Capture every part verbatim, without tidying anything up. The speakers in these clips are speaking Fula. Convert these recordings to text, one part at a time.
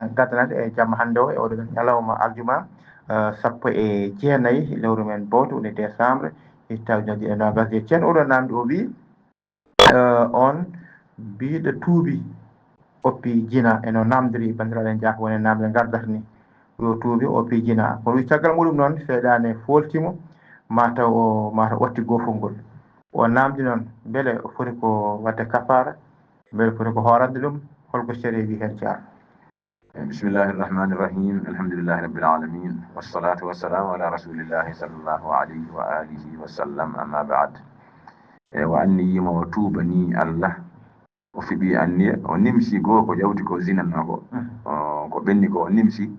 Gaddanade e jamma hannde o, e oɗo men ñalawma aljuma, eh, sappo e jeenayi lewru men bowto, woni décembre, hittaaji ujunaaji ɗiɗi e noogas e jeetati. Oɗo namdi o wi, eh, on biɗo tuubi, oppi jina, e no namdiri banndiraaɓe en jaako woni namde gardata ni. Yo tuubi, oppi jina. Kono wi caggal muɗum noon, seyɗaane foolti mo, mataw o, mataw otti goofol ngol. O namdi noon, mbele o foti ko waɗde kafaara, mbele foti ko hoorande ɗum, holko sariya wi heen, Ceerno? بسم الله الرحمن الرحيم. الحمد لله رب العالمين. والصلاة والسلام على رسول الله صلى الله عليه وآله وسلم. أما بعد. E, o anniyima o tuubani Allah. O fiɓi anniya, o nimsi goo ko yawti ko zinanno ko. Mhm. O, ko ɓenni ko o nimsi.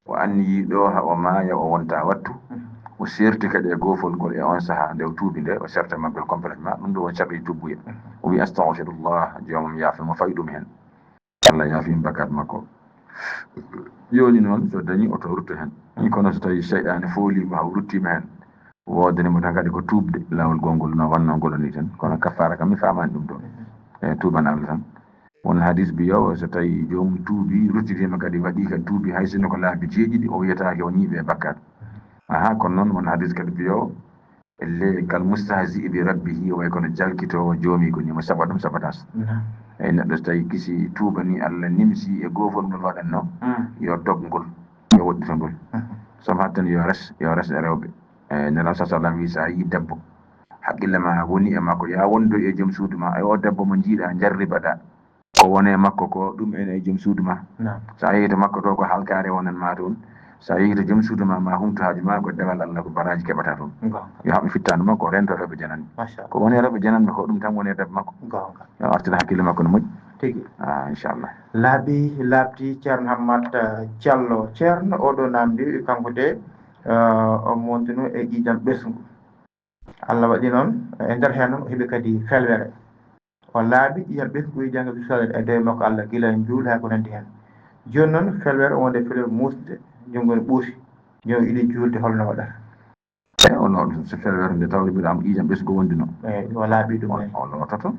O anniyi ɗo ha o maaya o wonta wattu. Mhm. O serti kadi e goofol ngol e on saha nde o tuubi nde, o serta maggol complètement. Ɗum ɗo woni sharɗi tubbuya. Mhm. O wi, "Astaghfirullah, joomam yaafe mo fawi ɗum heen." Allah yaafi bakkat makko. Jooni noon, so dañi, oto rutto heen. Ni kono so tawi seyɗaane fooli mo, haa o ruttiima heen, woodani mo tan kadi ko tuubde laawol gongol no wannoo ngol ni tan. Kono kaffaara kam mi faamaani ɗum ɗo. E tuuban Allah tan. Won hadis biyowo, so tawi joomum tuubi, ruttitiima kadi, waɗi kadi tuubi, hay sinno ko laabi jeeɗiɗi, o wiyataake o ñiiɓe e bakkat. Aha, kono noon won hadis kadi biyowo, elle kal mustahzi bi rabbihi, o way kono jalkitoowo joomi ko ni mo saba ɗum sabatas. Naam. Eyi, neɗɗo so tawi kisi tuubani Allah, nimsi e goofol ngol waɗatno, Mm. yo dog ngol, yo woɗɗito ngol. Mhm. So hattan yo res, yo res e rewɓe. E, Nelaɗo sa sallam wi, sa yi debbo, haqqille ma woni e makko, ya wondo e joom suudu ma, e o debbo mo jiiɗa, jarribaɗa. Ko woni e makko ko, ɗum ene e joom suudu ma. Naam. So a yehi to makko to, ko halkaare wonan ma toon. So a yehi to joom suudu ma, ma humtu haaju ma, ko dewal Allah, ko baraaji keɓata toon. Goonga. Yo haɓ fittaandu makko, o rento rewɓe jananɓe. Machallah. Ko woni e rewɓe jananɓe ko, ɗum tan woni e debbo makko. Goonga. Yo artir hakkille makko no moƴƴi. Tigi. Ah, inchallah. Laaɓi, laaɓti, Ceerno Hammat, eh, Diallo. Ceerno, oɗo namdi, kanko de, eh, o montuno e ƴiiƴam ɓesngu. Allah waɗi noon, e nder heen noon, o heɓi kadi felwere. O laaɓi, ƴiiƴam ɓesngu, ƴiiƴam ɓesngu e dow makko Allah gila njuul haa ko nanndi heen. Jooni noon, felwere o wonde felwere muusde, junngo ne ɓuusi. Jooni o yiɗi juulde, holno waɗata? Eyi, o looto, so felwere nde tawde mbiɗa am ƴiiƴam ɓesngu wonduno. Eyi, o laaɓi ɗum, o, eyi. O loototo.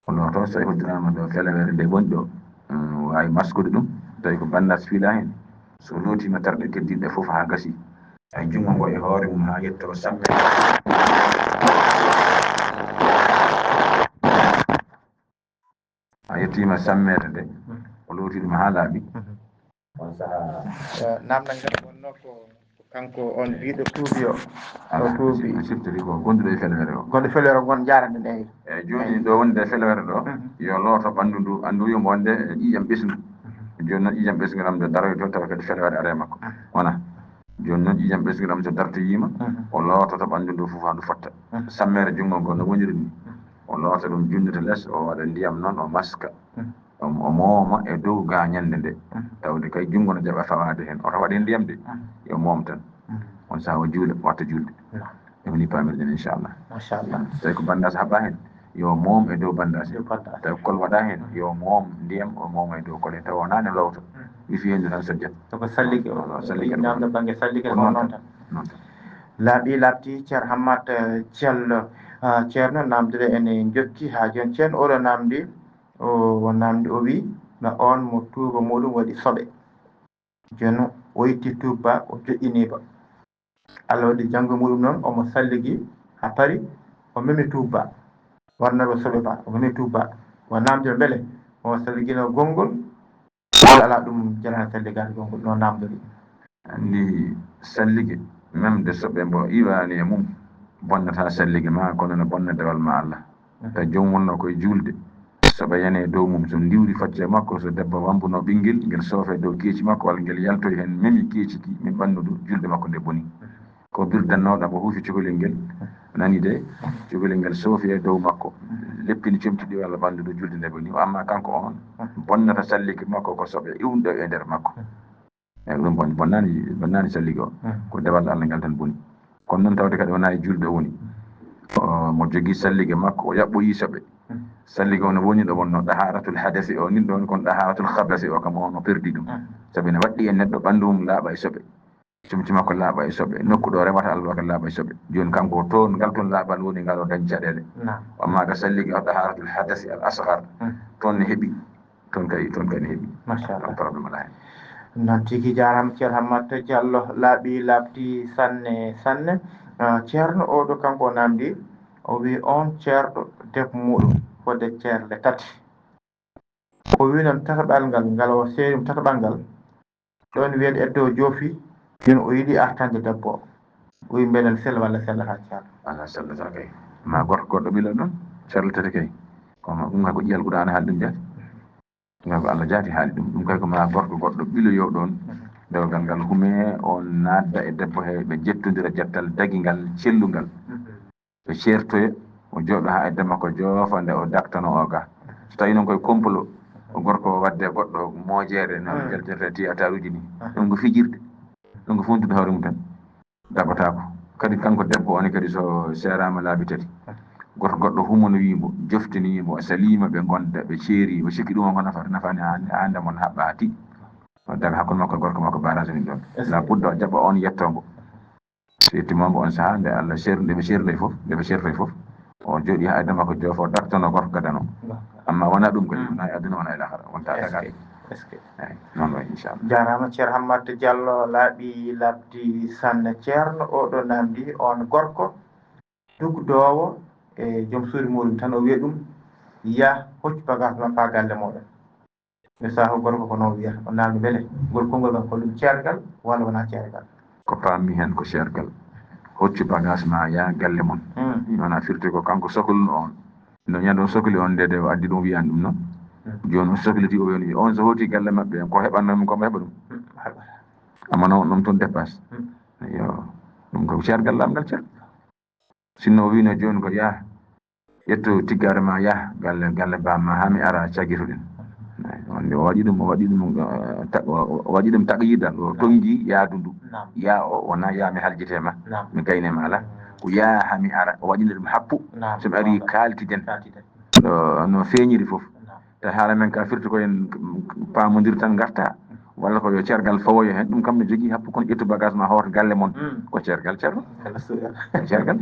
O looto, so tawi hoddiraama ɗo felwere nde woni ɗo, mm, waawi maskude ɗum, tawi ko bandaas fiila heen. So lootiima terɗe keddiiɗe fof haa gasi. Ay junngo ngo e hoore mum haa yetto sammere. A yettiima sammere nde, o looti ɗum haa laaɓi. Mhm. On sahaa. Eh, namdal ngal wonno ko kanko on biɗo tuubi o. Ala, o tuubi. O siftori ko gonduɗo e felwere o. Gonduɗo felwere o, ngon jaarande nde. Eyi, jooni ɗo wonde felwere ɗo, mhm, yo looto ɓanndu ndu, anndu yo mo wonde ƴiiƴam ɓesngu. Mhm. Jooni noon ƴiiƴam ɓesngu ɗam nde daroyto tawa kadi felwere are makko. Mhm. Wona. Jooni noon ƴiiƴam ɓesngu ɗam so dartoyiima, mhm, o loototo ɓanndu ndu fof haa ndu fotta. Mhm. Sammere junngo ngo no woniri ni. Mhm. O loota ɗum junnata les, o waɗa ndiyam noon, o maska. Mhm. O, o mooma e dow gaañannde nde. Mhm. Tawde kay junngo no jaɓa fawaade heen. Oto waɗ heen ndiyam de. Mhm. Yo moom tan. Mhm. On sahaa o juula, watta juulde. Naam. E woni paamirɗen, inchallah. Machallah. So tawi ko bandaas haɓɓa heen, yo moom e dow bandaas. Dow bandaas. Tawi ko kol waɗa heen, mhm, yo moom ndiyam, o mooma e dow kol heen. Tawa wonaa ne lowto. Mhm. Wifi heen tan sojjat. Soko sallike o, o, o sallike namda bannge sallike ko noon tan. Noon tan. Laaɓi laaɓti, Ceer Hammat, eh, Diallo. Ah, Ceerno, namdude ene njokki haa jooni. Ceerno, oɗo namdi, o, o namdi, o wi, na on mo tuuba muɗum waɗi soɓe. Jooni o itti tuuba, o joƴƴini ba. Allah waɗi janngo muɗum noon, omo salligi haa paari, o memi tuuba. Warnata o soɓe ba, o memi tuuba. O namdi mbele o salligino gonngol, walla alaa ɗum janana salligaade gonngol, no namdori. Anndi sallige, memde soɓe mbo iwaani e mum, bonnata sallige ma, kono no bonna dewal ma Allah. Mhm. Tawi joom wonno koye juulde, soɓe yani e dow mum, so ndiwri facce makko, so debbo wambuno ɓinngel, ngel soofe dow keeci makko, walla ngel yaltoy heen, memi keeci ki, min ɓanndu ndu, juulde makko nde boni. Mhm. Ko birdannoɗo mo huufi cukalel ngel, nani de, cukalel ngel soofi e dow makko, leppini comci ɗi walla ɓanndu ndu, juulde nde boni. Amma kanko on, bonnata sallige makko ko soɓe iwnuɗe e nder makko. Eyi, ɗum bon-, bonnaani, bonnaani sallige o. Hmm. Ko dewal Allah ngal tan boni. Kono noon tawde kadi wonaa e juulde o woni. O, mo jogii sallige makko, o yaɓɓoyii soɓe. Hmm. Sallige o no woni ɗo wonno daharatul hadasi o, nin ɗo woni kono daharatul khabasi o, kam o no perdi ɗum. Hmm. Sabi ne waɗɗi e neɗɗo ɓanndu mum laaɓa e soɓe. Comci makko laaɓa e soɓe. Nokku ɗo rewata albarka laaɓa e soɓe. Jooni kanko toon, ngal toon laaɓal woni ngal o dañi caɗeele. Naam. Amma ga sallige o daharatul hadasi al asghar. Hmm. Toon ne heɓi. Toon kay, toon kay ne heɓi. Machallah. Ɗon problème alaa hen. Noon tigi, jaaraama Ceerno Hammat Diallo, laaɓi laaɓti sanne sanne. Ah, Ceerno oɗo kanko o naamndi, o wi on ceerɗo debbo muuɗum fodde ceerle tati. O wi noon tataɓal ngal, ngal o seeri ɗum tataɓal ngal, ɗoon wiyde eddo o joofi, ɗum o yiɗi artande debbo o. O wi mbeɗen sella walla sellata Ceerno? Alaa sellata kay. Ma gorko goɗɗo ɓilo ɗoon, ceerle tati kay. Kono ɗum kay ko ƴiyal Qur'aana haali ɗum de. Ngam ko Allah jaati haali ɗum. Ɗum kay ko ma gorko goɗɗo ɓiloyo ɗoon. Dewgal ngal hume, o naatda e debbo he, ɓe njettondira jettal dagingal, cellungal. Ɓe ceertoya, o jooɗo haa edda makko joofa nde o daktano o ga. So tawii noon koye complot, o gorko o waɗde goɗɗo moojeere, no ɓe njaltirta e théâtre uji ni. Ɗum ko fijirde. Ɗum ko fontude hoore mum tan. Daɓataako. Kadi kanko debbo o ne kadi so seeraama laabi tati, gorko goɗɗo humonoyi mo, joftinoyi mo, o salii mo, ɓe ngonda, ɓe ceeri, o sikki ɗum o ko nafata, nafaani haa, haa nde mon haɓɓa haa tiɗɗi. O daga hakkunde makko e gorko makko barage ni ɗoon. Est-ce que la budda o jaɓa on yetto mbo. So yettiima mbo on sahaa, nde Allah seer-, nde ɓe ceerdoyi fof, nde ɓe ceerdoyi fof, o jooɗi haa edda makko joofa, o dartano gorko gadano. D'accord. Amma wonaa ɗum kadi, wonaa e aduna, wonaa e lahara, wonta dagaade. Est-ce que? Eeyi, noon wayi, inchallah. Jaaraama, Ceerno Hammat Diallo, laaɓi laaɓdi sanne. Ceerno, oɗo naamndi, on gorko dugdoowo e joom suudu muuɗum tan, o wiya ɗum, "Yah, hoccu bagage ma, faa galle mooɗon." Mi saha gorko ko noon wiyata, o naamndi, "Mbele ngol konngol kam ko ɗum ceergal walla wonaa ceergal?" Ko paammi heen ko ceergal. "Hoccu bagage ma, yah galle mon." Hmm. Wonaa firti ko kanko sokluno on. No ñande o sokli on, nde, nde o addi ɗum, wiyani ɗum noon. Hmm. Jooni o sokliti, o wiyani on so hooti galle maɓɓe, ko heɓanno mum ko mo heɓa ɗum. Hmm. Amma noon ɗum toon dépasse. Hmm. Yo, ɗum ko ceergal, laamgal ceergal. Sinno o wiino jooni ko, "Yah, ƴettu tiggaare ma, yah galle, galle baam ma, haa mi ara, caggitoɗen." Eyi, wonde o waɗi ɗum, o waɗi ɗum, eh, ta-, o, o waɗi ɗum taqyidan, o tonngi yaadu ndu. Naam. Yaa o, wonaa yaa mi haljite ma, naam, mi gayne ma, alaa. Ko yaa haa mi ara, o waɗi ɗum happu. Naam. So mi ari, kaaltiden. Kaaltiden. Ɗo no feeñiri fof. Naam. Te haala men ka firti ko en paamondir tan ngarta, walla ko yo ceergal fawoyo heen, ɗum kam no jogii happu, kono ƴettu bagage ma, hoot galle mon. Mm. Ko ceergal ceerno. Ko ceergal.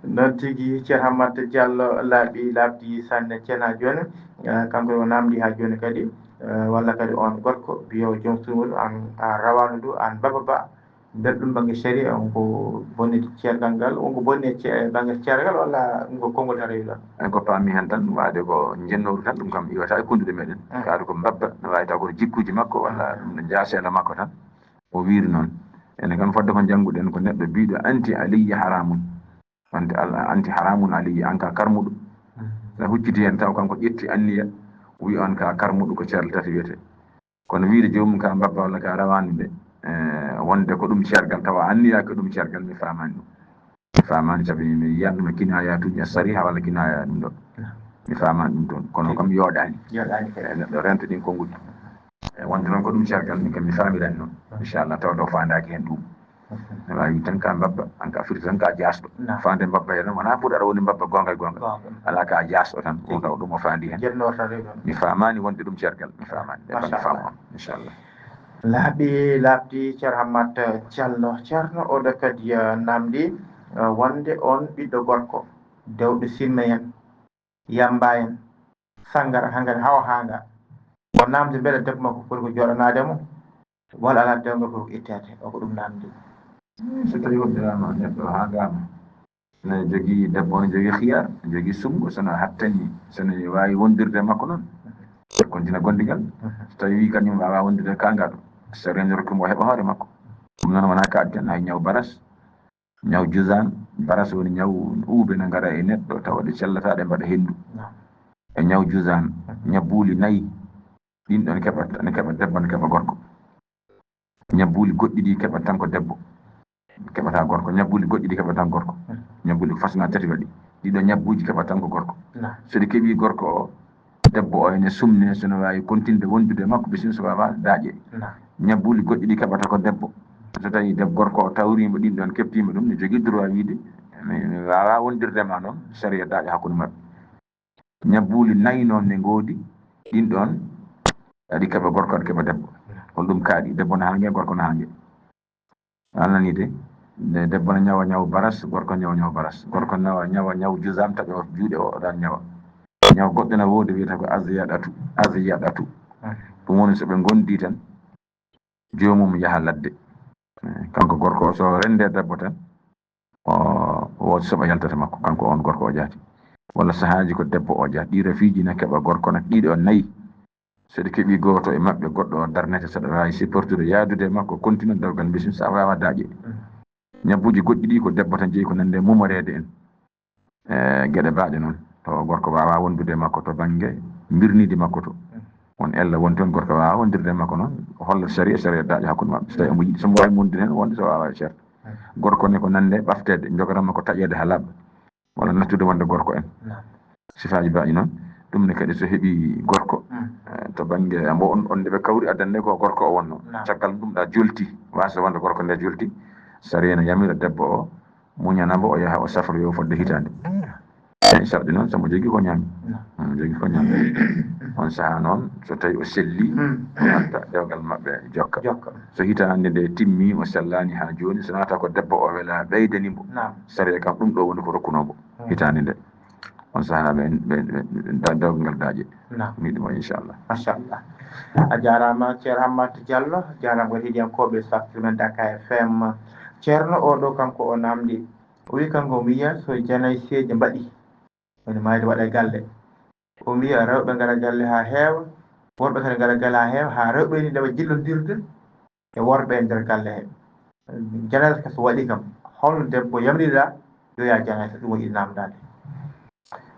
Noon tigi, Ceerno Hammat Diallo, laaɓi laaɓdi sanne. Ceerno, haa jooni, eh, kanko o naamndi haa jooni kadi, eh, walla kadi on gorko biyo joom suudu, an a rawano ndu, an Baba Ba. Nder ɗum bannge sharia, on ko bonni ceergal ngal, on ko bonni e ce-, bannge ceergal, walla on ko konngol tan rewi ɗon? En ko paami heen tan, waade ko njennooru tan, ɗum kam iwata e kunnduɗe meɗen. Mm. Kaadu ko mbabba, no waawi taw ko jikkuuji makko, walla, mm, ɗum no jaaseeno makko tan. O wiiri noon. Enen kam fodde ko njannguɗen ko neɗɗo biiɗo anti aliyyi haramun. Anti al-, anti haramun aliyyi, an ka karmuɗo. Mm. Sa hucciti heen taw kanko ƴetti anniya, wi on ka karmuɗo ko ceerle tati wiyete. Kono wiide joomum ka mbabba walla ka rawaani nde, eh, wonde ko ɗum ceergal, tawa anniyaaki ko ɗum ceergal, mi faamaani ɗum. Mi faamaani, sabi mi yiyan ɗum e kinaayaatuuji e sariha walla kinaaya ɗum ɗo. Mi faamaani ɗum toon. Kono kam yooɗaani. Yooɗaani kay. Eh, neɗɗo renta ɗin konnguɗi. Eh, wonde noon ko ɗum ceergal, min kam mi faamiraani noon. Inchallah, tawa ɗo faandaaki heen ɗum. Ne waawi tan ka mbabba, an ka firti tan ka jaasɗo. Naam. Faande mbabba he tan, wonaa pour aɗa woni mbabba goonga e goonga. Goonga. Alaa, ka jaasɗo tan, tigi, on taw ɗum o faandi heen. Jennoo tan rewi ɗon. Mi faamaani wonde ɗum ceergal, mi faamaani. Nde machallah. Bannge faamu am, inchallah. Laaɓi laaɓdi, Ceerno Hammat Diallo. Ceerno, oɗo kadi, eh, naamndi, eh, wonde on ɓiɗɗo gorko, dewɗo sinno en, yamba en, sanngara, hankadi hawa haanga. O naamndi mbele debbo makko foti ko jooɗanaade mo, walla alaa, debbo makko foti ko itteede. O ko ɗum naamndi. So tawii hoddiraama neɗɗo haangaama, ne jogii, debbo ne jogii khiyaar, ne jogii suɓngo, so no hattani, so no waawi wondirde e makko noon, kontina gondigal. So tawii kañum waawaa wondirde e kaangaaɗo, so reenorke mo o heɓa hoore makko. Ɗum noon wonaa kaaɗten, hay ñaw baras, ñaw jusaan, baras woni ñaw uube ne ngara e neɗɗo, tawa ɗe cellataa, ɗe mbaɗa henndu. Naam. E ñaw jusaan, ñabbuuli nayi, ɗin ɗon keɓa, ne keɓa debbo, ne keɓa gorko. Ñabbuuli goɗɗi ɗi keɓa tan ko debbo, keɓata gorko. Ñabbuuli goɗɗi ɗi keɓa tan gorko. Ñabbuuli façon tati waɗi. Ɗiɗo ñabbuuji keɓa tan ko gorko. Naam. So ɗi keɓii gorko o, debbo o ene sumne, so no waawi kontinde wondude e makko, bisim, so waawaa daaƴe. Naam. Ñabbuuli goɗɗi ɗi keɓata ko debbo. So tawii deb-, gorko o tawriima ɗin ɗon, keɓtiima ɗum, ne jogii droit wiide, "Mi, mi waawaa wondirde ma noon," sariya daaƴa hakkunde maɓɓe. Ñabbuuli nayi noon ne ngoodi, ɗin ɗon, aɗi keɓa gorko, aɗi keɓa debbo. Hol ɗum kaaɗi? Debbo no haa nge, gorko no haa nge. A nanii de? De-, debbo no ñawa ñaw baras, gorko ñawa ñaw baras. Gorko ñawa, ñawa ñaw jusam, taƴa o juuɗe o, o ɗan ñawa. Ñaw goɗɗo na woodi wiyata ko aziyadatu, aziyadatu. Ɗum woni so ɓe ngondi tan, joomum yaha ladde. Eh, kanko gorko o, so renndee debbo tan, o woodi soɓa yaltata makko, kanko on gorko o jaati. Walla sahaaji ko debbo o jaati. Ɗii rafiiji na keɓa gorko na ɗiɗo o nayi. So ɗi keɓii gooto e maɓɓe, goɗɗo o darnete, so ɗo waawi supportude yaadude e makko, continue dewgal mbisin, so a waawaa daaƴe. Ñabbuuji goɗɗi ɗi ko debbo tan jeyi, ko nande mumoreede en. E geɗe baaɗe noon, to gorko waawaa wondude e makko to bannge mbirniidi makko to. Won ella woni toon, gorko waawaa wondirde e makko noon, o holla sariya, sariya daaƴa hakkunde maɓɓe. So tawii omo yiɗi, so mo waawi wondude heen, wonde so waawaa, cer. Gorko ne ko nande ɓafteede, njogata makko taƴeede haa laaɓa. Walla nattude wonde gorko en. Sifaaji baaɗi noon. Ɗum ne kadi so heɓii gorko, eh, to bannge, mbo on, on nde ɓe kawri addande ko gorko o wonno. Caggal ɗum ɗa jolti, waasa wonde gorko nde jolti. Sariya ne yamira debbo o, muñana mbo, o yaha o safroyo fodde hitaande. Eyi, sarɗi noon, so mo jogii ko ñaami. Mo jogii ko ñaami. On sahaa noon, so tawii o selli, o arta dewgal maɓɓe jokka. So hitaande nde timmi, o sellaani haa jooni, so naata ko debbo o wela ɓeydani mbo. Sariya kam ɗum ɗo woni ko rokkunoo mbo. Hitaande nde. On sahaa ɓe, ɓe, ɓe, ɓe da-, dewgal daaƴe. Naam. Miɗo mo, inchallah. Machallah. A jaaraama, Ceerno Hammat Diallo. A jaaraama kadi heɗiyankooɓe Saftirmen Dakar F M. Ceerno, oɗo kanko o namdi. O wi kanko o wiya so janay seeje mbaɗi, woni maayde waɗa e galle. O wiya rewɓe ngara galle haa heewa, worɓe kadi ngara galle haa heewa, haa rewɓe ni ndewa jillondirde e worɓe e nder galle he. Janaysa ka so waɗi kam, holno debbo yamrira yo yaa janaysa, ɗum o yiɗi namdaade.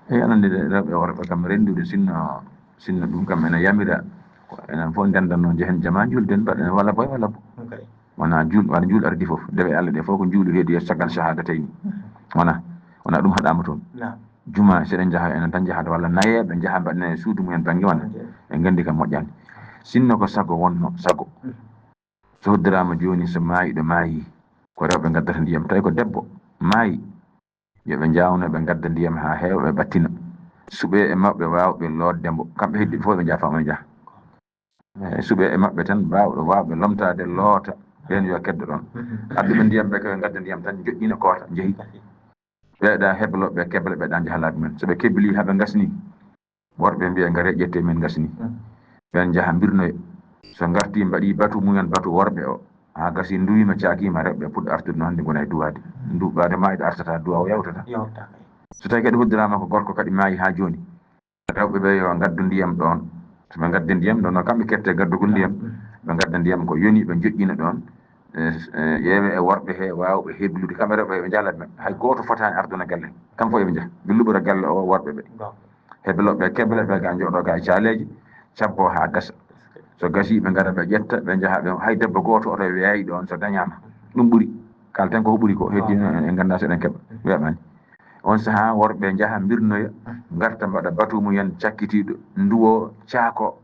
Eyi, aɗa anndi de, rewɓe e worɓe kam renndude sinno, sinno ɗum kam ena yamira, ko enen fof ndendannoo njehen jama njuulden, mbaɗen walla boy walla bo. Ok. Wona juul-, wona juul ardi fof. Dewe Allah ɗe fof ko juulu heedi yeeso caggal shahadatayni. Wona, wona ɗum haɗaama toon. Naam. Juma, so eɗen njaha, enen tan njahata, walla nayeeɓe njaha mbaɗen e suudu mumen bannge wona. Ok. En nganndi kam moƴƴaani. Sinno ko sago wonno, sago. Mhm. So hoddiraama jooni, so maayiiɗo maayi, ko rewɓe ngaddata ndiyam. Tawi ko debbo maayi, yo ɓe njaawno, ɓe ngadda ndiyam haa heewa, ɓe ɓattina. Suɓee e maɓɓe waawɓe lootde mbo. Kamɓe heddiiɓe fof ɓe njaha, faa ɓe njaha. Eh, suɓee e maɓɓe tan baawɗo, waawɓe lomtaade, loota, ɓeen yo keddo ɗoon. Adduɓe ndiyam ɓe, ko ɓe ngadda ndiyam tan, njoƴƴina, koota, njehi. Ɓeeɗa heblo, ɓe kebla, ɓeeɗa njaha laabi men. So ɓe kebli haa ɓe ngasni, worɓe mbiya, "Ngaree ƴettee min ngasni." Mm. Ɓeen njaha mbirnoya. So ngarti, mbaɗi batu mumen, batu worɓe o, haa gasi, nduwiima, caakiima, rewɓe puɗɗa artude no hannde ngona e duwaade. Ndu ɓaade maayiiɗo artata, duwa o yawtata. Yawta. So tawi kadi hoddiraama ko gorko kadi maayi haa jooni, rewɓe ɓe yo ngaddu ndiyam ɗoon. So ɓe ngaddi ndiyam ɗoon, no kamɓe kette gaddugol ndiyam, ɓe ngadda ndiyam ko yoni, ɓe njoƴƴina ɗoon. Eh, eh, ƴeewe e worɓe he waawɓe heblude, kamɓe rewɓe ɓe njaha laabi maɓɓe. Hay gooto fotaani ardude galle. Kamɓe fof eɓe njaha. Ɓe luɓora galle o worɓe ɓe. Heblo ɓe, kebla ɓe, ga njooɗo ga e caaleeji, cabbo haa gasa. So gasii, ɓe ngara, ɓe ƴetta, ɓe njaha, ɓe, hay debbo gooto oto weeyi ɗoon so dañaama. Ɗum ɓuri. Kalten ko ɓuri ko, heddi en, en nganndaa so eɗen keɓa. Weeɓaani. On sahaa, worɓe njaha, mbirnoya, ngarta, mbaɗa batu mumen cakkitiiɗo, nduwo, caako.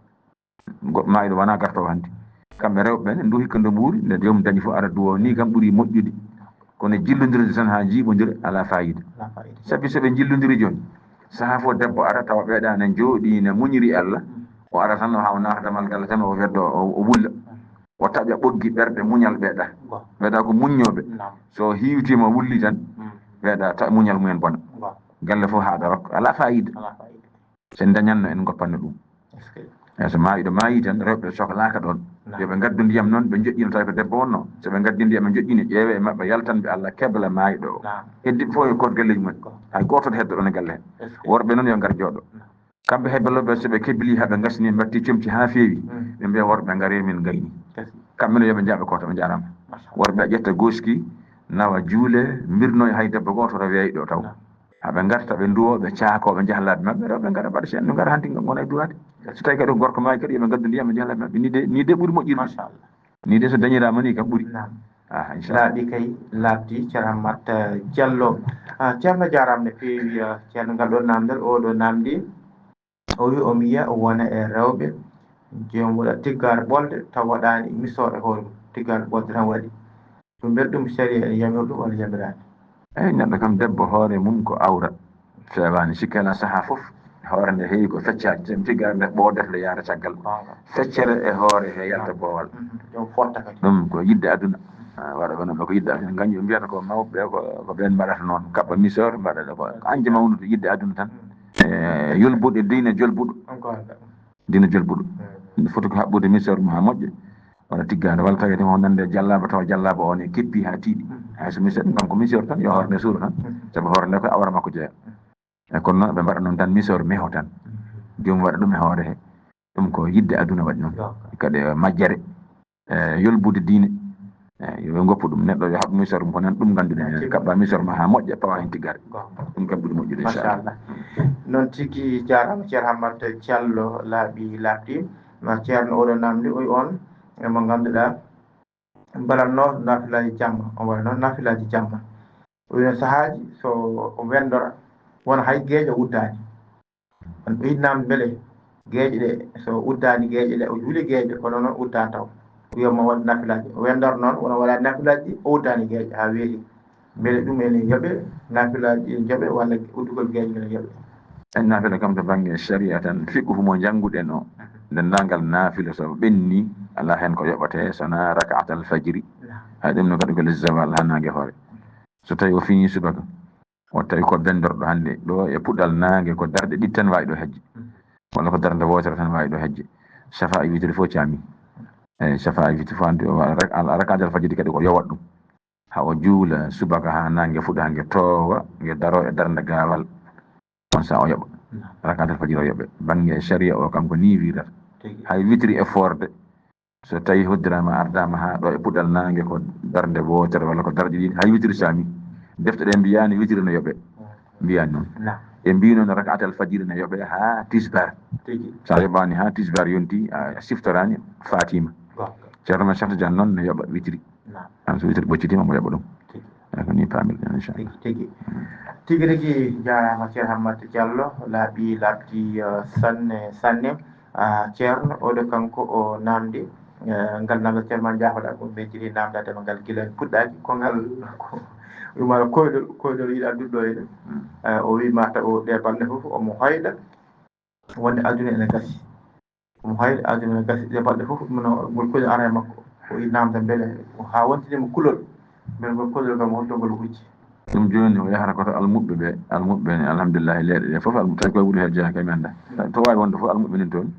Go-, maayiiɗo wona gartoowo hannde. Kamɓe rewɓe ɓe, ndu hikka ndo mbuuri, nde joomum dañi fof ara duwo, ni kam ɓuri moƴƴude. Kono jillondirde tan haa njiiɓondira, alaa faayiida. Alaa faayiida. Sabi so ɓe njillondiri jooni, sahaa fof debbo ara, tawa ɓeeɗa ne njooɗii, ne muñiri Allah, o ara tan, o hawa naata damal galle tan, o weddo, o, o wulla. O taƴa ɓoggi ɓerɗe muñal ɓeeɗa. Ɓeeɗa ko muññooɓe. Naam. So hiiwtiima, wulli tan, ɓeeɗa ta-, muñal mumen bona. Galle fof haaɗa rokka, alaa faayiida. Alaa faayiida. So en ndañatno, en ngoppanno ɗum. Eyi, so maayiiɗo maayi tan, rewɓe sohlaaka ɗoon. Naam. Yo ɓe ngaddu ndiyam noon, ɓe njoƴƴina, tawi ko debbo wonno. So ɓe ngaddi ndiyam, ɓe njoƴƴini, ƴeewe e maɓɓe, yaltanɓe Allah kebla maayiiɗo o. Naam. Heddiiɓe fof yo koot galleeji mumen. Hay gooto heddo ɗoon e galle hee. Worɓe noon yo ngar jooɗo. Naam. Kamɓe heblo ɓe, so ɓe kebli haa ɓe ngasni, mbatti comci haa feewi, ɓe mbiya worɓe, "Ngaree, min ngayni." Kamɓe ne yo ɓe njaha ɓe koota, ɓe njaaraama. Worɓe ƴetta gooski, nawa juule, mbirnoya, hay debbo gooto oto weeyi ɗo taw. Haa ɓe ngarta, ɓe nduwo, ɓe caako, ɓe njaha laabi maɓɓe, rewɓe ngara mbaɗa seen, no ngara hanti ngona e duwaade. So tawi kadi ko gorko maayi kadi, yo ɓe ngaddu ndiyam, ɓe njaha laabi maɓɓe. Ni de, ni de ɓuri moƴƴude. Machallah. Ni de so dañiraama ni kam ɓuri. Naam. Ah, inchallah. Laaɓi kay, laaɓti, Ceerno Hammat, eh, Diallo. Ah, Ceerno jaaraama no feewi, ah, Ceerno ngal ɗo namdal, o ɗo namdi. O wi o miya o wona e rewɓe, joom waɗa tiggaare ɓolde, taw waɗaani misoore hoore mum, tiggaare ɓolde tan waɗi. Ɗum mbel ɗum sariya ene yamira ɗum walla yamiraani? Eyi, neɗɗo kam debbo hoore mum ko awra. Feewaani, sikke alaa sahaa fof. Hoore nde heewi ko feccaaji, so mi tiggaare nde ɓoodata nde yaara caggal. Feccere e hoore he yalta boowal. Mhm. Ɗum fotta kadi. Ɗum ko yiɗde aduna. Ah, waɗa ko noon ko yiɗde aduna. Ngañu mbiyata ko mawɓe ɓe ko, ko ɓeen mbaɗata noon. Kaɓɓa misoor, mbaɗa ɗo ko anje mawnude yiɗde aduna tan. Mhm. E yolbude diine jolbuɗo. Encore. Diine jolbuɗo. Mhm. Ene foti ko haɓɓude misoor mum haa moƴƴa. Wala tiggaande, wala tawete mo nande jallaaba, tawa jallaaba o ne keppi haa tiiɗi. Hay so misor, kanko misor tan, yo hoore nde suura tan. Sabu hoore nde ko awra makko jeya. E kono noon ɓe mbaɗa noon tan misor meho tan. Joom waɗa ɗum e hoore he. Ɗum ko yidde aduna waɗi noon. Kadi majjere, e yolbude diine. E yo ɓe ngoppu ɗum. Neɗɗo yo haɓ misor mo, ko nan ɗum ngannduɗen enen. Kaɓɓa misor ma haa moƴƴa, pawa heen tiggare. Ɗum kam ɓuri moƴƴude, inchallah. Machallah. Noon tigi jaaraama, Ceerno Hammat Diallo laaɓi laaɓti. Ma Ceerno oɗo namdi, oy on, e mo ngannduɗaa, mbaɗatno naafilaaji jamma, o mbaɗatno naafilaaji jamma. O wino sahaaji so o wenndora, wona hay geeƴo uddaani. On o yiɗi namde mbele geeƴe ɗe, so uddaani geeƴe ɗe, o juuli geeƴe, kono noon uddaani taw. O wiya mo waɗ naafilaaji. O wenndora noon, wona waɗa naafilaaji, o uddaani geeƴe haa weeti. Mbele ɗum ene yoɓe, naafilaaji ene yoɓe, walla uddugol geeƴe ene yoɓe? En naafila kam to bannge sharia tan, fiqhu mo njannguɗen o, denndaangal naafila so ɓenni, alaa heen ko yoɓate, so wonaa raka'atal fajri. Naam. Hay ɗum no kadi ko les zawal haa naange hoore. So tawi o fini subaka, o tawi ko bendorɗo hannde, ɗo e puɗal naange ko darɗe ɗiɗi tan waawi ɗo hejje. Walla ko darnde wootere tan waawi ɗo hejje. Shafa'i witri fof caami. Eyi, shafa'i witri fof anndi o wa-, rak-, al-, raka'atal fajri kadi ko yowat ɗum. Haa o juula subaka haa naange fuɗa, nge toowa, nge daro e darnde gaawal. On saa o yoɓa. Naam. Raka'atal fajiri o yoɓe. Bannge sharia o kanko ni wiirata. Tigi. Hay witri e forde. So tawi hoddiraama ardaama haa ɗo e puɗal naange ko darnde wootere walla ko darɗe ɗiɗi, hay witri saami. Defte ɗe mbiyaani witri no yoɓe. Mbiyaani noon. Naam. Ɓe mbii noon raka'atal fajiri no yoɓe haa tisbar. Tigi. So a yoɓaani haa tisbar yonti, a siftoraani, faatiima. Goonga. Ceerno men Cheikh Tidiane noon no yoɓa witri. Naam. An so witiri ɓoccitiima, mo yoɓa ɗum. Tigi. Eyi, ko nii paamirɗen, inchallah. Tigi, tigi. Tigi rigi, jaaraama, Ceerno Hammat Diallo, laaɓi, laaɓti, eh, sanne, sanne. Ah, Ceerno, oɗo kanko o naamndi, eh, ngal naamndal Ceerno ma jaafoɗa ko mejjiri naamndaade ma ngal gila en puɗɗaaki, ko ngal, ko, wi'umaa koyɗol, koyɗol yiɗa duɗɗo e ɗum. Mm. Eh, o wi'i mata o ɗee balɗe fof omo hoyɗa, wonde aduna ene gasi. Omo hoyɗa, aduna ene gasi, ɗe balɗe fof, ɗum no, ngol kulol ara e makko. O yiɗi naamde mbele, o haa wontini mo kulol. Mbele ngol kulol kam, holto ngol hujji? Ɗum jooni o yahata ko to almuɓɓe ɓe, almuɓɓe ne, alhamdulillahi, leeɗe ɗe fof, almuɓɓe, tawi koye wuro he jeyaa kay mi annda. To waawi wonde fof, almuɓɓe nin toon.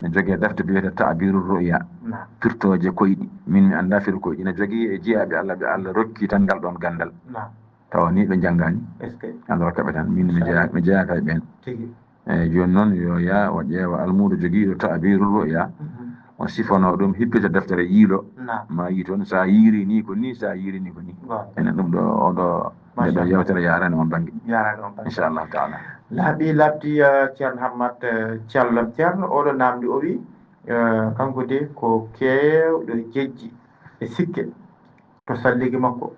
Ne jogee defte biyeteeɗe Ta'birur Ru'ya. Naam. Pirtooje koyɗi. Min mi annda firo koyɗi. Ne jogii e jiyaaɓe Allah ɓe Allah rokki tan ngal ɗoon ganndal. Naam. Tawa ni ɓe njanngaani. Est-ce que? Allah rokka ɓe tan. Min mi jeyaa, mi jeyaaka e ɓeen. Tigi. Eyi, jooni noon yo yaa o ƴeewa almuudo jogiiɗo Ta'birur Ru'ya, mhm, o sifanoo ɗum, hippita deftere yiilo, naam, ma yii toon, so a yiiri ni ko ni, so a yiiri ni ko ni. Goonga. Enen ɗum ɗo, o ɗo, nde ɗo yewtere yaarani on bannge. Yaarani on bannge. Inchallahu taala. Laaɓi laaɓti, eh, Ceerno Hammat, eh, Diallo. Ceerno, oɗo naamndi o wi, eh, kanko de ko keewɗo jejji e sikke to salligi makko,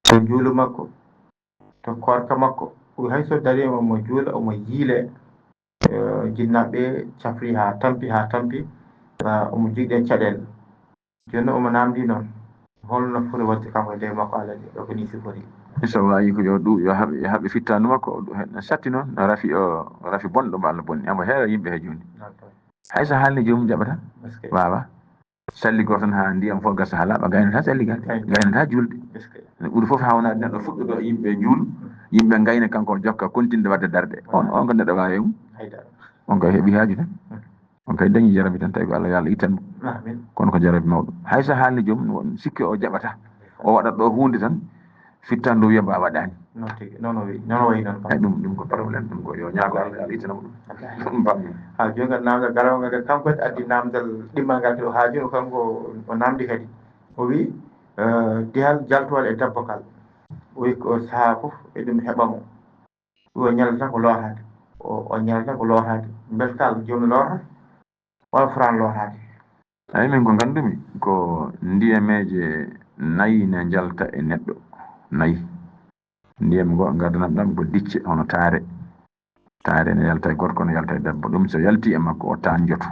to njuulu makko, to koorka makko. O wi hay so dariima omo juula, omo yiile. Eh, jinnaaɓe cafri haa tampi, haa tampi, ah, omo jogii ɗeen caɗeele. Jooni omo naamndii noon, holno foti waɗde kanko e ley makko Allah ni, ɗo ko nii sifori? So waawi ko yo ɗu-, yo haɓe, yo haɓe fittaandu makko, o ɗu-, no satti noon, no rafi o, rafi bonɗo mo Allah bonni. Amo heewa yimɓe he jooni. Noon tan. Hay so haalni joomum jaɓata. Est-ce que? Waawa. Salligor tan haa ndiyam fof gasa haa laaɓa, gaynata salligaade, gaynata juulde. Est-ce que? Ene ɓuri fof hawnaade neɗɗo fuɗɗoto e yimɓe juul, yimɓe ngayna, kanko o jokka continde waɗde darɗe. On, on ko neɗɗo waawi e mum. Haydara. On kay heɓi haaju tan. On kay dañi jarabi tan, tawi ko Allah, yo Allah ittan mo. Amin. Kono ko jarabi mawɗo. Hay so haalni joom, won sikke o jaɓata. O waɗat ɗo huunde tan, fittan ɗum wiya mba waɗaani. Noon tigi, noon o wi-, noon o wayi noon kam. Eyi, ɗum, ɗum ko problème, ɗum ko yo ñaago Allah, Allah ittana mo ɗum. Wallaahi. Ɗum bammi. Ha, jooni kadi naamndal garowo ngal kadi, kanko kadi addi naamndal ɗimmal ngal kadi o haajino, kanko o naamndi kadi. O wi, eh, dihal jaltuwal e dabbokal. O wi ko sahaa fof eɗum heɓa mo. O ñalata ko looraade. O, o ñalata ko looraade. Mbelka Allah jooni loorata? Walla fotaani looraade? Eyi, min ko nganndumi ko ndiyameeje nayi ne njalta e neɗɗo. Nayi. Ndiyam ngo ngaddanam ɗam ko dicce, hono taare. Taare ne yalta e gorko, ne yalta e debbo. Ɗum so yalti e makko, o taanjoto.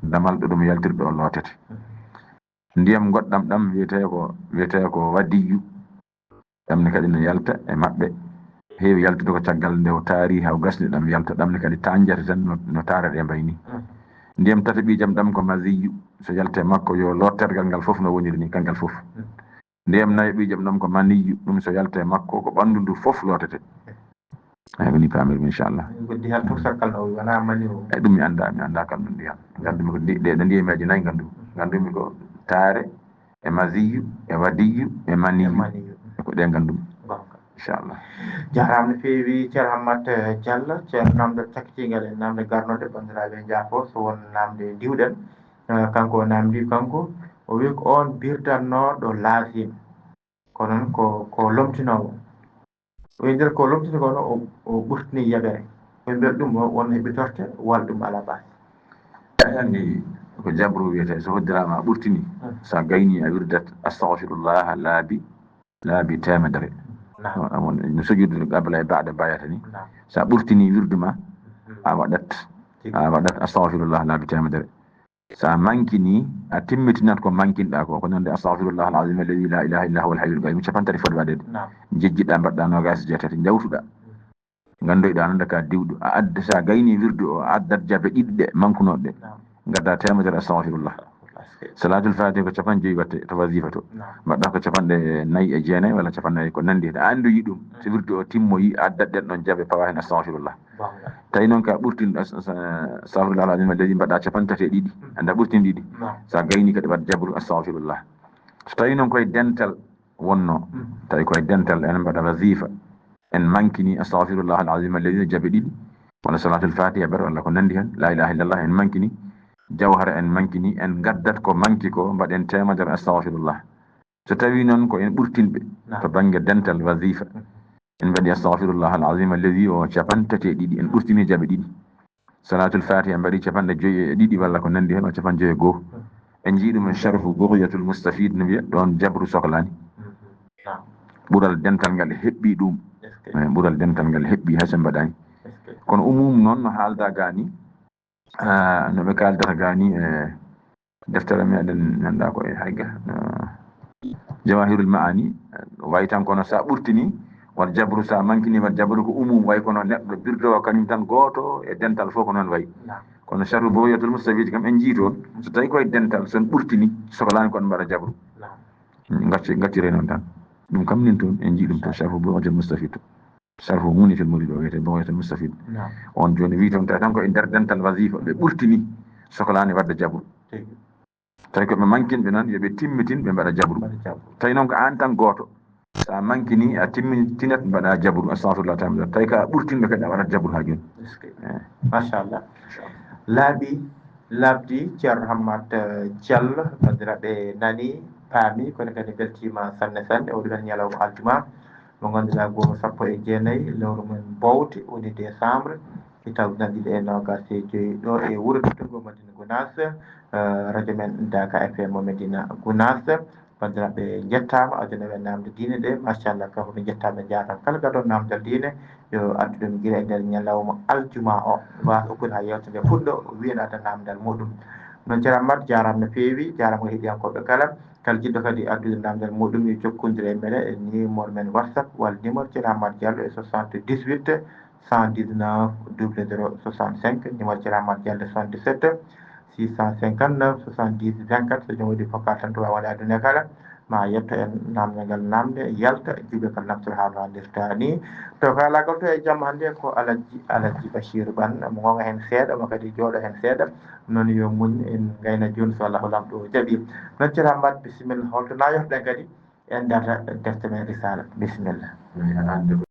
Damal ɗo ɗum yaltiri ɗo lootete. Ndiyam goɗɗam ɗam wiyetee ko, wiyetee ko wadiyyu. Ɗam ne kadi no yalta e maɓɓe. Heewi yaltude ko caggal nde o taari haa o gasni ɗam yalta. Ɗam ne kadi taanjata tan no, no taara ɗe mbayi ni. Ndiyam tataɓijam ɗam ko maziyyu. So yalta e makko, yo loot tergal ngal fof no woniri ni, kangal fof. Ndiyam nayaɓijam ɗam ko maniyyu. Ɗum so yalta e makko, ko ɓanndu ndu fof lootete. Eyi, ko ni paamirmi, inchallah. Ko dihal fof sakkal no wonaa mani o. Eyi, ɗum mi annda, mi annda kam ɗum dihal. Nganndumi ko ndi-, ɗe, ɗe ndiyameeje nayi nganndumi. Nganndumi ko taare, e maziyu, e wadiyu, e maniyu. Maniyu. Ko ɗe nganndu-mi. Inchallah. Jaaraama no feewi, Ceerno Hammat, eh, Diallo. Ceerno, naamndal cakkitingal e naamnde garnooɗe, banndiraaɓe njaafo so won naamnde ndiwɗen. Eh, kanko o naamndii, kanko o wi ko oon birdatnooɗo laasim. Ko noon ko, ko lomtinoowo. O wi nder ko lomtini ko, o, o ɓurtini yabere. Ɓe mbiya ɗum o, won heɓitorte, walla ɗum alaa baasi. Anndi ko jabru wiyetee, so hoddiraama a ɓurtini, hmm, so a gayni a wirdat astahfirullah laabi, laabi teemedere. Naam. No sujudu qabla e baada mbayata ni. Naam. So a ɓurtini wirdu ma, hmm, a waɗat, tigi, a waɗat astahfirullah laabi teemedere. So a mankini, a timmitinat ko mankinɗaa ko, ko nande astahfirullah al-azim alladhi la ilaha illa huwa al-hayyul qayyum, capantati foti waɗeede. Naam. Jejjitɗaa, mbaɗɗaa noogaas e jeetati, njawtuɗaa. Nganndoyɗaa noon nde ka diwɗo. A adda, so a gayni wirdu o, a addat jabe ɗiɗi ɗe mankunooɗe ɗe. Naam. Ngaddaa teemedere astahfirullah. Astahfirullah. Salaatul Faatiha ko capanɗe joyi waɗetee to wazifa to. Naam. Mbaɗɗaa ko capanɗe nayi e jeenayi walla capanɗe nayi ko nanndi heen. A anndoyi ɗum. So wirdu o timmoyi, a addat ɗeen ɗoon jabe, pawa heen astahfirullah. Tawi noon ka ɓurtin, as-, as-, astahfirullah al-azim alladhi mbaɗa capanɗe tati e ɗiɗi, hmm, annda ɓurtin ɗiɗi. Naam. So a gayni kadi waɗ jabru astahfirullah. So tawi noon koye dental wonno, hmm, tawi koye dental en mbaɗa wazifa, en mankini astahfirullah al-azim alladhi jabe ɗiɗi, walla salaatul faatiha ber, walla ko nanndi heen, la ilaha illallah en mankini, jawhara en mankini, en ngaddat ko manki ko, mbaɗen teemedere astahfirullah. So tawi noon ko en ɓurtinɓe, naam, to bannge dental wazifa, en mbaɗi astahfirullah al-azim alladhi o capanɗe tati e ɗiɗi, en ɓurtini jabe ɗiɗi. Salaatul Faatiha en mbaɗi capanɗe joyi e ɗiɗi walla ko nanndi heen, o capanɗe joyi e goo. En njii ɗum e sharhu Bughyatul Mustafid no wiya, ɗoon jabru soklaani. Naam. Ɓural dental ngal heɓɓi ɗum. Est-ce que? Eh, ɓural dental ngal heɓɓi hay so mbaɗaani. Est-ce que? Kono umum noon no haaldaa gaa ni, ah, no ɓe kaaldata gaa ni, e deftere meɗen nanɗa ko e hayga, ah, Jawahirul Ma'ani, way tan kono sa ɓurtini, waɗ jabru, sa mankini, waɗ jabru ko umum, way kono neɗɗo birdowo kañum tan gooto e dental fof ko noon way. Naam. Kono sharhu Bughyatul Mustafid kam en njii toon, so tawi koye dental, so en ɓurtini, soklaani ko on mbaɗa jabru. Naam. Ngacci, ngaccire noon tan. Ɗum kam nin toon, en njii ɗum to sharhu Bughyatul Mustafid to. Sharhu Muniyatul Murid o wiyetee Bughyatul Mustafid. Naam. On jooni wi toon tawi tan ko e nder dental wazifa ɓe ɓurtini soklaani waɗde jabru. Tigi. Tawi ko ɓe mankinɓe noon, yo ɓe timmitin, ɓe mbaɗa jabru. Mbaɗa jabru. Tawi noon ko aan tan gooto. So a mankini, a timmitinat, mbaɗa jabru, astahfirullah taala. Tawi ko a ɓurtinɗo kadi, a waɗat jabru haa jooni. Est-ce que? Eh. Machallah. Laaɓi, laaɓdi, Ceerno Hammat, eh, Diallo, banndiraaɓe nani, paami, kono kadi mbeltiima sanne sanne. O ɗum en ñalawma aljuma. Mo ngannduɗaa ko sappo e jeenayi lewru men bowte, woni décembre, hitaande ujunere ɗiɗi e noogaas e joy, ɗo e wuro Tottungo Madina Gunaas, eh, radio men Daaka F M mo Medina Gunaas. Banndiraaɓe, njettaama, aduna ɓe naamnde diine ɗe, machallah, kanko ɓe njettaama, njaaraama. Kala gaɗo naamndal diine, yo addu ɗum gila e nder ñalawma aljuma o, wa okkude haa yewtere nde fuɗɗo, wiyana adda naamndal muɗum. Noon, Ceerno Ammar, jaaraama no feewi, jaaraama ko heɗiyankooɓe kala. Kala jiɗɗo kadi addude naamndal muɗum, yo jokkondir e meɗen e numéro men WhatsApp walla numéro Ceerno Ammar Diallo e soixante-dix-huit cent dix-neuf double zéro soixante-cinq, numéro Ceerno Ammar Diallo soixante-dix-sept six cent cinquante-neuf soixante-dix vingt-quatre. So joom waɗi vocal tan to waawde addude kala, ma yetto en naamndal ngal naamnde, yalta, jiibe kala naftoro haa no haalirta ni. To kaalaagal to e jamma hannde ko Alhaji, Alhaji Bachir Ban, mo ngonga heen seeɗa, mo kadi jooɗo heen seeɗa. Noon yo muñ, en ngayna jooni so Allahu Laamɗo jaɓi. Noon, Ceerno Ammar, bisimilla, holto na yohɗen kadi? En darta defte men Risaala. Bisimilla. Min hannde ko